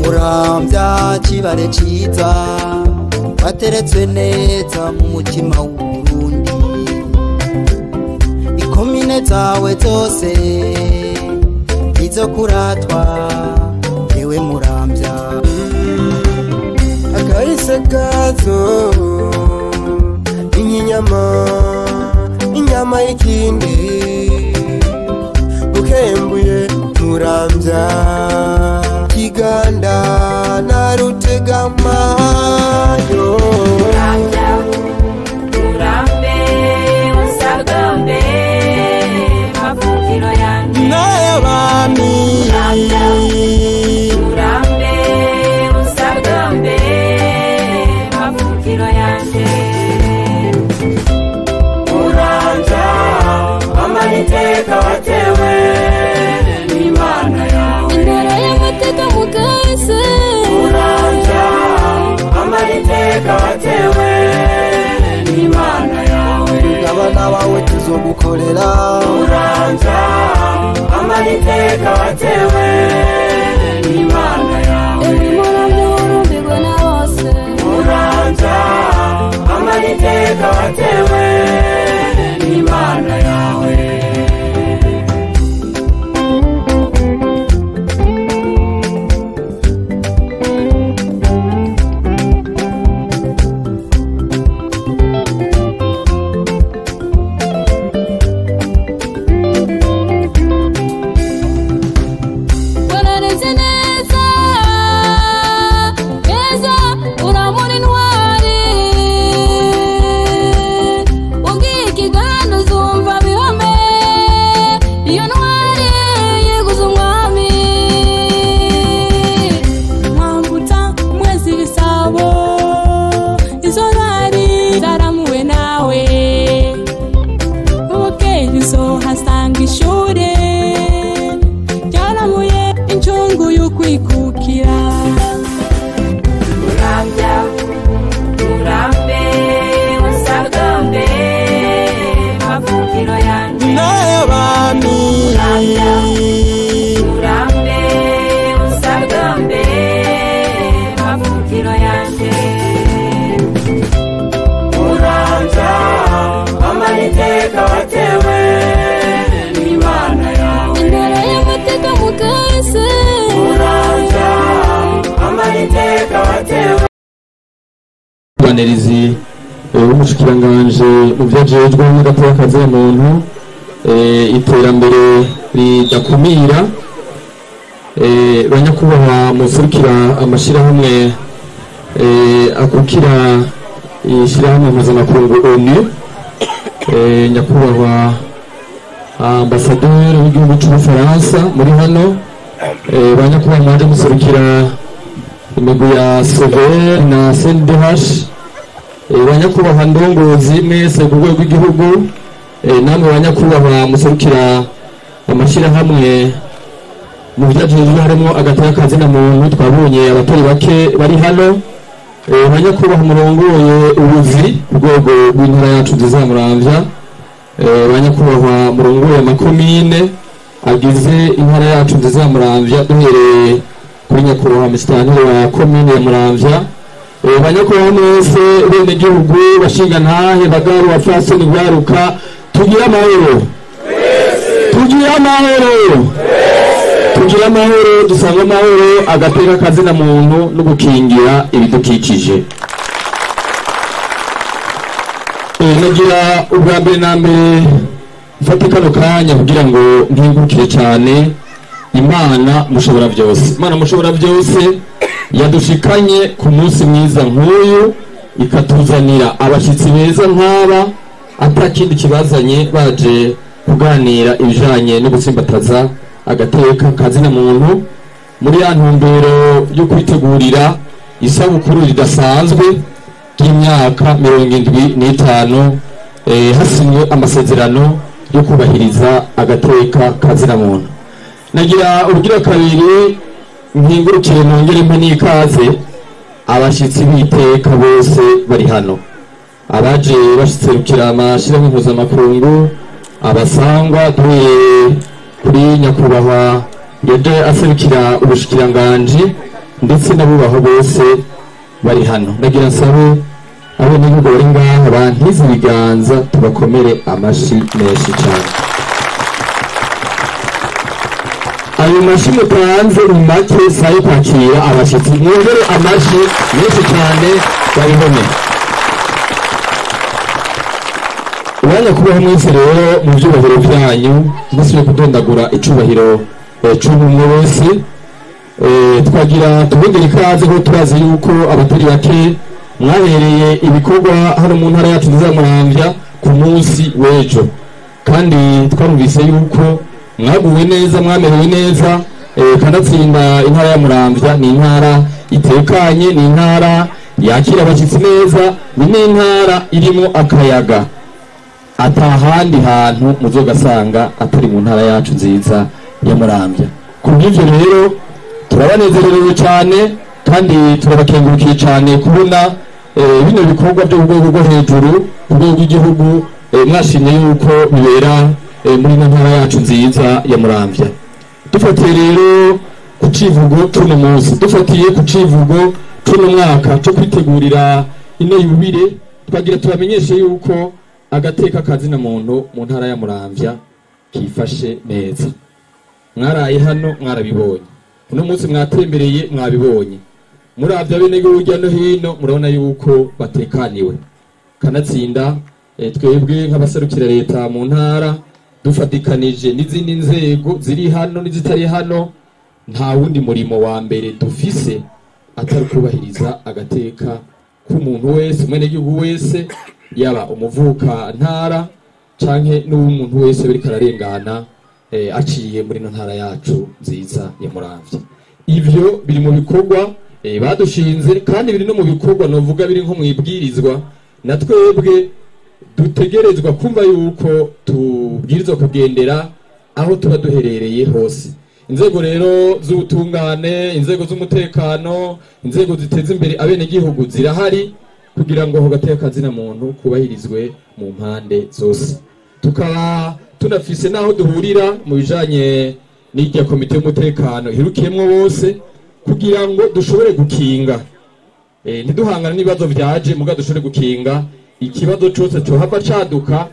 Muramvya kibare ciza wateretswe neza mu mutima w'Uburundi, ikomine zawe zose izo kuratwa ewe Muramvya. Akahise kazo inyinyama inyama y'ikindi ukembuye Muramvya Kiganda na Rutegama yo. Muramvya urambe usagambe mavukiro yanje n'ay'abami. Muramvya urambe usagambe mavukiro yanje. Muramvya amateka watewe n'Imana yawe. Intara y'amateka mu kahise. Muramvya amateka watewe n'Imana yawe. Abana bawe tuzogukorera. Muramvya amateka watewe n'Imana yawe. Ewe Muramvya urumbirwe na bose. Muramvya amateka watewe n'Imana yawe. Wararenze neza neza uramura intwari, ugiye ikiganda uzumva bihome, iyo ntwari yiguze umwami. Mwambutsa mwezi ibisabo, izo ntwari zaramuwe nawe, ubukeye uzohasanga ishure ryaramuye incungu y'ukwikukira. Muramvya urambe usagambe mavukiro yanje. N'ay'abami. Muramvya urambe usagambe mavukiro yanje. Muramvya amateka watewe n'Imana yawe. Intara y'amateka mu kahise. Muramvya amateka watewe. Banerizi w'umushikiranganje mu vyajejwe n'agateka muntu, iterambere ridakumira, banyakubahwa muserukira amashirahamwe akukira ishirahamwe mpuzamakungu ONU, nyakubahwa ambasaderi w'igihugu c'Ubufaransa muri hano, banyakubahwa mwaje muserukira imigwi ya CVR na CNDH, banyakubahwa ndongozi mwese ku rwego rw'igihugu, namwe banyakubahwa muserukira amashyirahamwe mu vyajejwe harimo agateka kazina muntu, twabonye abatari bake bari hano, banyakubahwa murongoye ubuzi ku rwego rw'intara yacu nziza ya Muramvya, banyakubahwa murongoye amakomine agize intara yacu nziza ya Muramvya, duhereye kuri nyakubahwa musitanteri wa komine ya Muramvya, banyakubahwa mwese benegihugu bashingantahe bagabo bapfasoni gwaruka, tugire amahoro, tugire amahoro, tugire amahoro, dusange amahoro, agateka kazina muntu no gukingira ibidukikije. Nagira ubwa mbere na mbere mfate kano kanya kugira ngo nkingukire cyane Imana mushobora byose. Imana mushobora byose yadushikanye ku munsi mwiza nk'uyu, ikatuzanira abashyitsi beza nk'aba, atakindi kibazanye baje kuganira ibijanye no gutsimbataza agateka kazina muntu muri ya ntumbero yo kwitegurira isabukuru ridasanzwe ry'imyaka 75 hasinywe amasezerano yo kubahiriza agateka kazina muntu. Nagira urugira kabiri nkingurukire nongere mpe n'ikaze abashitsi b'iteka bose bari hano, abaje bashitserukira amashirahamwe mpuzamakungu, abasangwa duhereye kuri nyakubahwa yaje aserukira ubushikiranganji ndetse n'abubaho bose bari hano. Nagira nsabe abenegihugu bari ngaha bantize ibiganza tubakomere amashi menshi cyane. Ayo mashi mutanze ni make sayo kwakira abashitsi, mwongere amashi menshi cyane babibone. Umwanya kubaho mwese rero mu byubahiro byanyu, nasubiye kudondagura icubahiro c'umwe wese. Twagira tubongere ikaze ko turazi yuko abatari bake mwahereye ibikorwa hano mu ntara yacu nziza ya Muramvya ku munsi w'ejo, kandi twarumvise yuko mwaguwe neza, mwamerewe neza. Kanatsinda intara ya Muramvya ni intara itekanye, ni intara yakira abashyitsi neza, ni n'intara irimo akayaga atahandi hantu muzogasanga atari mu ntara yacu nziza ya Muramvya. Kubw'ivyo rero turabanezerewe cyane kandi turabakengurukiye cyane kubona bino bikorwa byo ku rwego rwo hejuru, ku rwego rw'igihugu, mwashimye yuko bibera muri ino ntara yacu nziza ya Muramvya. Dufatiye rero ku civugo c'uno munsi, dufatiye ku civugo c'uno mwaka co kwitegurira ino yubire, twagira tubamenyeshe yuko agateka kazina muntu mu ntara ya Muramvya kifashe neza. Mwaraye hano mwarabibonye, uno munsi mwatembereye mwabibonye, muravye abenegihugu hirya no hino murabona yuko batekaniwe. Kanatsinda twebwe nk'abaserukira leta mu ntara dufatikanije n'izindi nzego ziri hano n'izitari hano, nta wundi murimo wa mbere dufise atari kubahiriza agateka k'umuntu wese, umwenegihugu wese, yaba umuvuka ntara canke n'uw'umuntu wese biriko ararengana aciye muri ino ntara yacu nziza ya Muramvya. Ivyo biri mu bikorwa badushinze, kandi biri no mu bikorwa novuga biri nko mwibwirizwa, na twebwe dutegerezwa kumva yuko tubwirizwa kugendera aho tuba duherereye hose. Inzego rero z'ubutungane, inzego z'umutekano, inzego ziteza imbere abenegihugu zirahari kugira ngo aho gateka kazina muntu kubahirizwe mu mpande zose. Tukaba tunafise naho duhurira mu bijanye n'irya komite y'umutekano ihurikiyemwo bose kugira ngo dushobore gukinga, ntiduhangane n'ibibazo vyaje, muga dushobore gukinga ikibazo cose cohava caduka,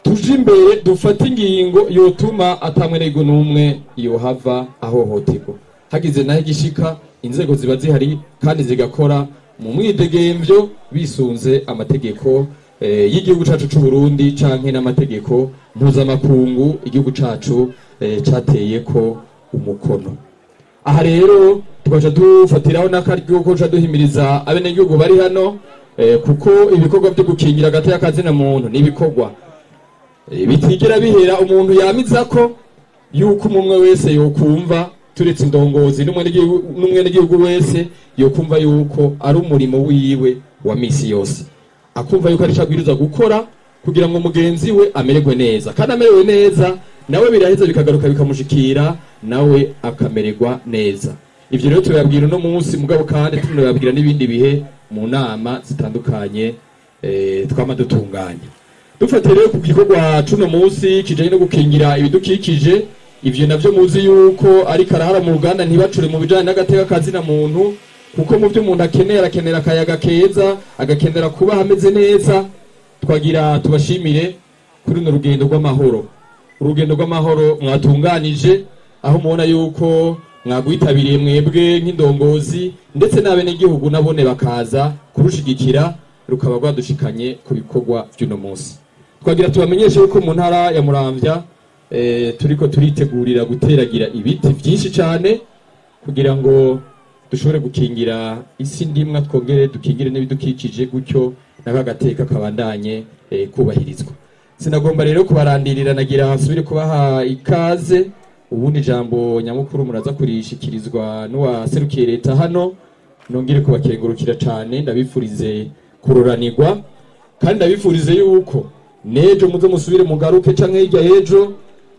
tuje imbere dufate ingingo yotuma atamwenerwa n'umwe yohava ahohoterwa. Hagize naho igishika, inzego ziba zihari kandi zigakora mu mwidegemvyo bisunze amategeko y'igihugu cacu c'u Burundi canke n'amategeko mpuzamakungu igihugu cacu cateyeko umukono. Aha rero tukaca dufatiraho n'akaryo ko duca duhimiriza abenegihugu bari hano, kuko ibikorwa byo gukingira agateka kazina muntu n'ibikorwa bitigera bihera umuntu yamizako yuko umwe wese yokumva, turetse indongozi n'umwenegihugu wese yokumva yuko ari umurimo wiwe wa misi yose, akumva yuko arico abwirizwa gukora kugira ngo mugenzi we amererwe neza, kandi amerewe neza nawe biraheza bikagaruka bikamushikira nawe akamererwa neza. Ivyo rero tubabwira uno munsi, mugabo kandi tunababwira n'ibindi bihe mu nama zitandukanye twama dutunganya. Dufatiye rero ku gikorwa c'uno munsi kijanye no gukingira ibidukikije, ivyo navyo muzi yuko ari karahara mu ruganda ntibacure mu bijanye n'agateka kazina muntu, kuko mu byo umuntu akenera akenera akayaga keza, agakenera kuba hameze neza. Twagira tubashimire kuri runo rugendo rw'amahoro, urugendo rw'amahoro mwatunganije, aho mubona yuko mwagwitabiriye mwebwe nk'indongozi ndetse n'abenegihugu nabone bakaza kurushigikira, rukaba rwadushikanye ku bikorwa by'uno munsi. Twagira tubamenyeshe yuko mu ntara ya Muramvya turiko turitegurira guteragira ibiti vyinshi cane kugira ngo dushobore gukingira isi ndimwa, twongere dukingire n'ibidukikije, gutyo n'akagateka kabandanye kubahirizwa. Sinagomba rero kubarandirira, nagira nsubire kubaha ikaze. Ubundi jambo nyamukuru muraza kurishikirizwa n'uwaserukiye leta hano. Nongere kubakengurukira cane, ndabifurize kuroranirwa, kandi ndabifurize yuko nejo muze musubire mugaruke canke hirya ejo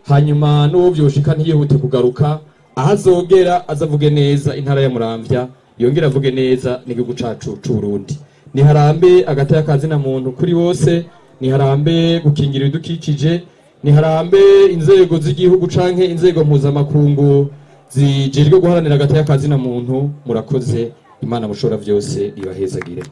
Hanyuma n'uwo vyoshika ntiyihute kugaruka, aho azogera azavuge neza intara ya Muramvya, yongere avuge neza n'igihugu cacu c'u Burundi. Niharambe agateka kazina muntu kuri bose, niharambe gukingira ibidukikije, niharambe inzego z'igihugu canke inzego mpuzamakungu zijejwe guharanira agateka kazina muntu. Murakoze, Imana mushobora vyose ibahezagire.